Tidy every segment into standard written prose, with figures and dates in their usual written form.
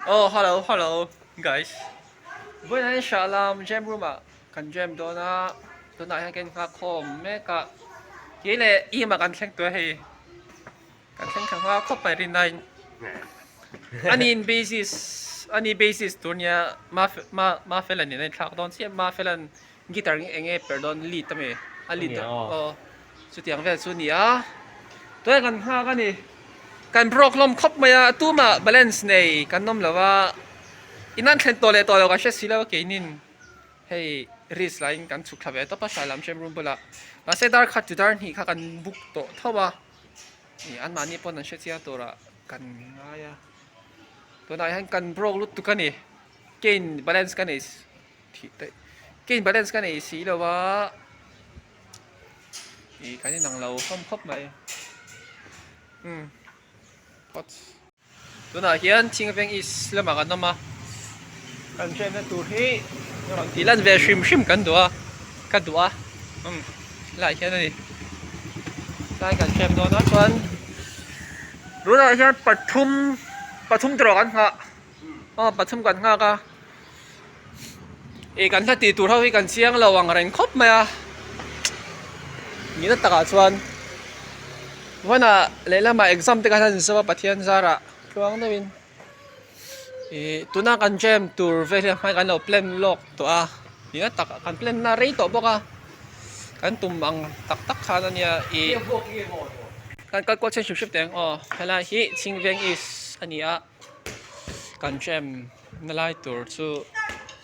Oh hello hello guys vawiin ah hian Shah Alam jam room ah kan jam dawn a tunah hian ka innghak khawm mek a kei leh Ima kan thleng tawh a hei kan thleng thla hma khawp mai rin aiin aniin basis ani basis tur nia ma mafela nen a inthlak dawn chiah Mafela'n guitar hi eng nge per dawn lead a mi a lead aw chutiang vel chu a ni a tunah kan nghak a ni kan broke hlawm khawp mai a tumah balance nei kan awm lo va in an thlen tawh leh tawh lo kan hre si lo a keinin hei risk laiin kan chhuk thla ve tawp a hrai lam hrem room bulah mahse dar khat chu dar hnih kha kan book tawh tho a ih anmahni pawn an hre chiang turah kan ngai a tunah hian kan broke lutuk a ni kein balance ka nei. Thih daih. Kane balance ka nei si lo a, ih kan inang lo hlawm khawp mai. Umm phawt. Tunah hian Chingveng East lamah kan awm a, kan hriatna tur hi rawn tih lan ve hrim hrim kan duh a, ka duh a, umm helaiah hian a ni. Tlai kan hriat dawn a chuan tunah hian pathum pathum te erawh kan nghah. Aw pathum kan nghak a ih kan hla tih tur ho hi kan chiang lo ang reng khawp mai a nihna takah chuan vawiinah lehlamah exam te kan han zo a Pathian zarah tluang deuhin ih tuna kan jam tur vel hi a hmain kan lo plan lawk tawh a nihna takah kan plan na rei tawh bawk a kan tum ang tak tak khan a nia ih kan kal kual chhen hrim hrim teh ang aw helai hi Chhingveng East a ni a. Kan jam na lai tur chu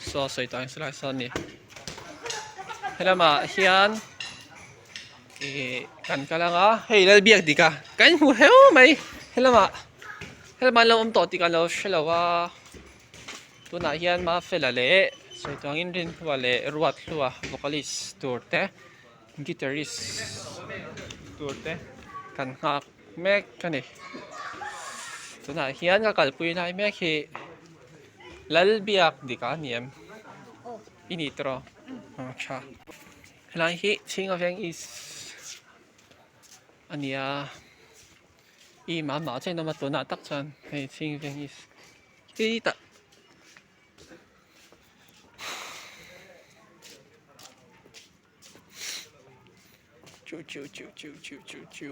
saw sawi tawh ang silai sawn a ni helamah hian ih kan kal ang a hei Lalbiak dik a kan inhmu hreuh mai helamah helamah an lo awm tawh tih kan lo hre lo a tunah hian Mafela leh sawi tawh angin Rinhlua leh Ruathlua vocalist tur te guitarist tur te kan nghak. Mek a ni tunah hian ka kalpui lai mek hi Lalbiak dik a ni em i ni tawh aw tha helai hi Chhinga veng east a ni a i mamah chiah in awm a tunah tak chuan hei Chhinga veng east hi tah. Chu chu chu chu chu chu chu.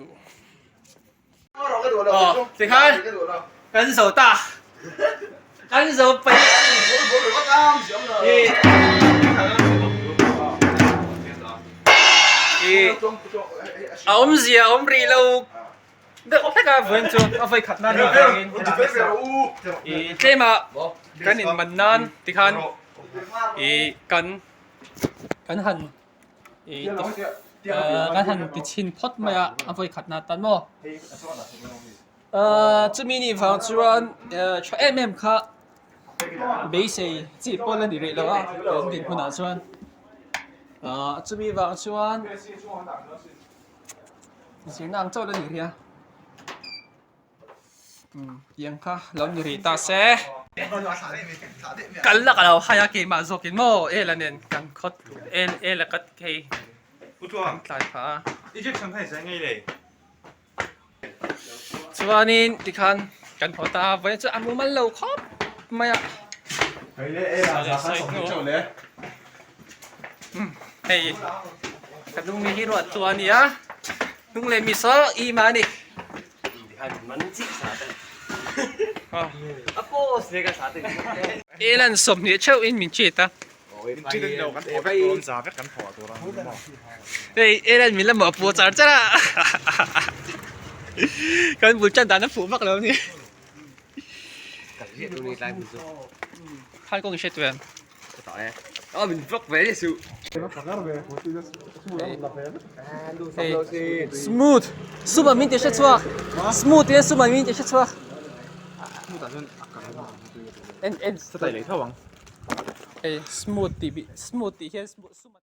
Aw tikhan kan zo ta kan zo pai i a awmzia a awm rih lo deuh hlek a vawiin chu a vawi khat nan avangin i tlema kan inman nan tikhan i kan Kan han kan han ti chhin phawt mai a, a vawi khat na tan maw? Chumi nih vang chuan tha em em kha beisei chi pawl a ni rih lo a kan dinhmunah chuan chumi vang chuan zirna ang chauh la ni rih a. Tiang kha lo ni rih ta se. Kal la ka lo hai a keimah zawkin maw Ela nen kan khawt El Ela ka hei kan tlai phah a. Chuanin tikhan kan haw ta a vawiin chu a mumal lo khawp mai a. Hei ka lung hi ruat chu a nia hnung leh mi saw i mah a ni. Elan 20 theuh in min cheat a. Hei Elan min la mawhpuh char char a. Kan bul tan dan a fuh vak lo a ni. Khan kawng i hre tuah em? Smooth suma min ti hre chhuak smooth tia suma min ti hre chhuak en en smooth tih smooth tih hian suma.